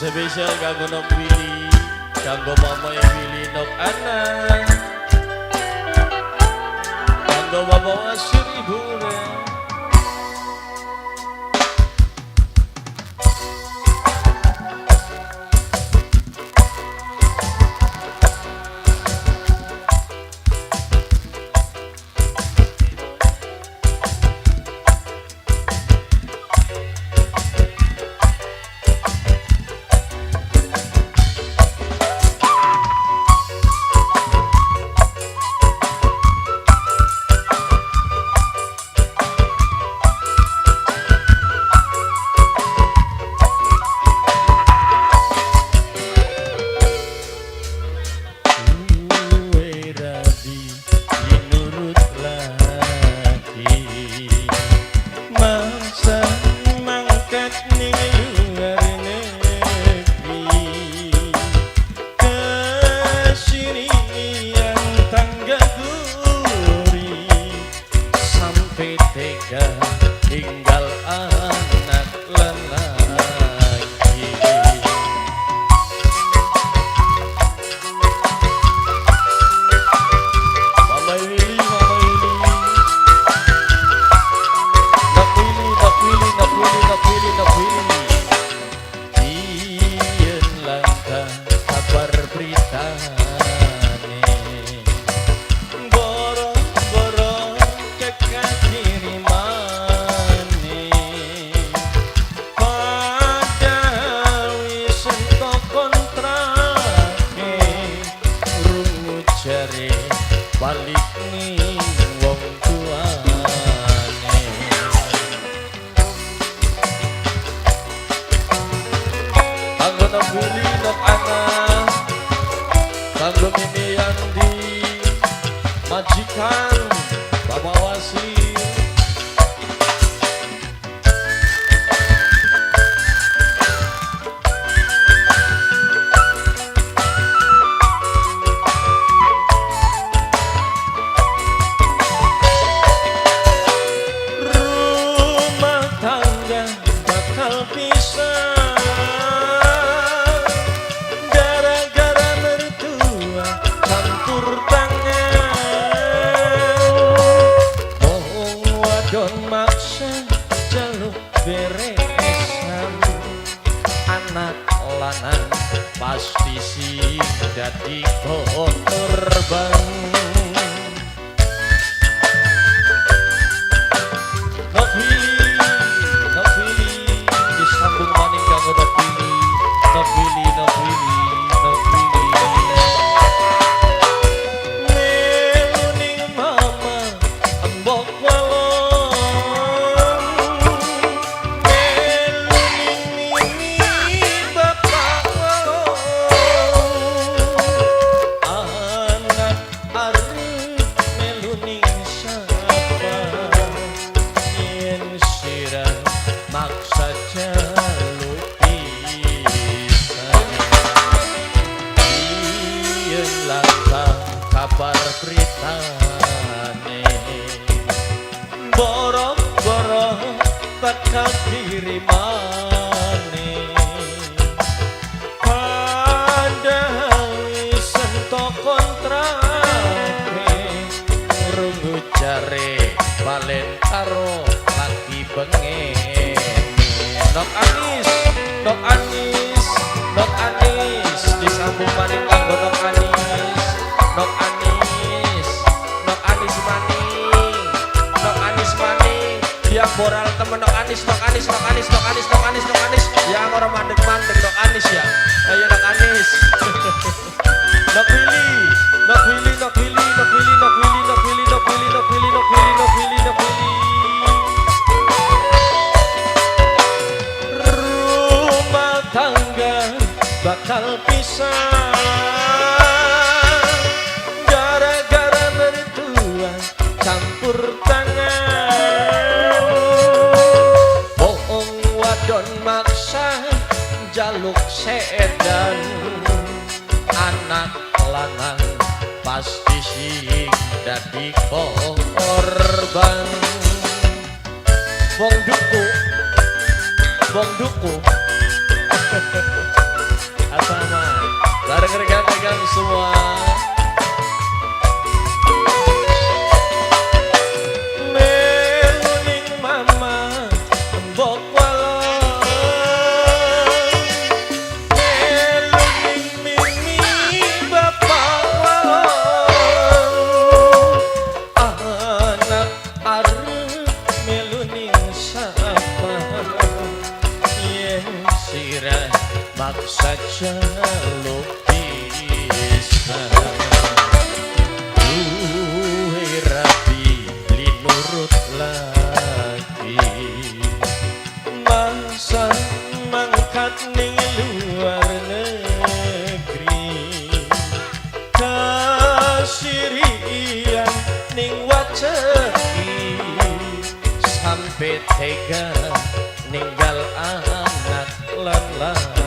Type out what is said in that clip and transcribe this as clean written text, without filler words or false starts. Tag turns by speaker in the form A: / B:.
A: Spesial kanggo Nok Willy, kanggo Mama Willy, Nok Ana, kanggo Bapak Wasir, Ibu Ure. Duwe rabi dinurut lagi, masa mangkat ning luar negeri, kesirian tangga guri, sampai tega tinggal anak lelaki. Mama Willy, Mama Willy, Nak Willy, Nak Willy, Nak Willy, Nak Willy, Nak Willy. Yen langka kabar beritane, boro-boro kekakirimane, padahal wis entuk kontrake, rungu jare balik ning wong tuane. Kanggo Nok Willy, Nok Ana, kanggo Mimi Andi, majikan Bapak Wasir. Rumah tangga bakal pisah gara-gara mertua campur tangan. Wong wadon maksa jaluk beresan, anak lanang pasti sing dadi korban. Nok Willy, Nok Willy, disambung maning kanggo Nok Willy, Nok Willy, Nok Willy, Nok Willy. Melu ning mama embok walon, melu ning mimi bapak walon, anak arep melu ning sapa yen sira maksa jaluk pisan. Yen langka kabar beritane, boro-boro bakal kirimane, padahal wis entuk kontrake, rungu jare balen karo lagi bengen. Nok Anis, Nok Anis, Nok Anis, disambung maning kanggo Nok Anis, Nok Anis, Nok Anis maning, Nok Anis maning, dia boral temen Nok Anis, Nok Anis, Nok Anis, Nok Anis, Nok Anis, Nok Anis, yang orang mandek-mandek Nok Anis ya, ayo Nok Anis. Nok Willy, Nok Willy, Nok Willy, Nok Willy, Nok Willy, Nok Willy, Nok Willy, Nok Willy, Nok Willy, Nok Willy, Nok Willy. Rumah tangga bakal pisah gara-gara mertua campur tangan. Bohong wadon maksa jaluk sedan, anak lanang pasti sing dadi korban. Wong duku, wong duku. Atama bareng rekan-rekan semua. Melu ning mama mbok walon, melu ning mimi bapak walon, anak arep melu ning sapa yen sira maksa jaluk pisan? Duwe rabi beli nurut lagi, masa mangkat ning luar negeri, kasirian ning waceki, sampai tega ninggal anak lan laki.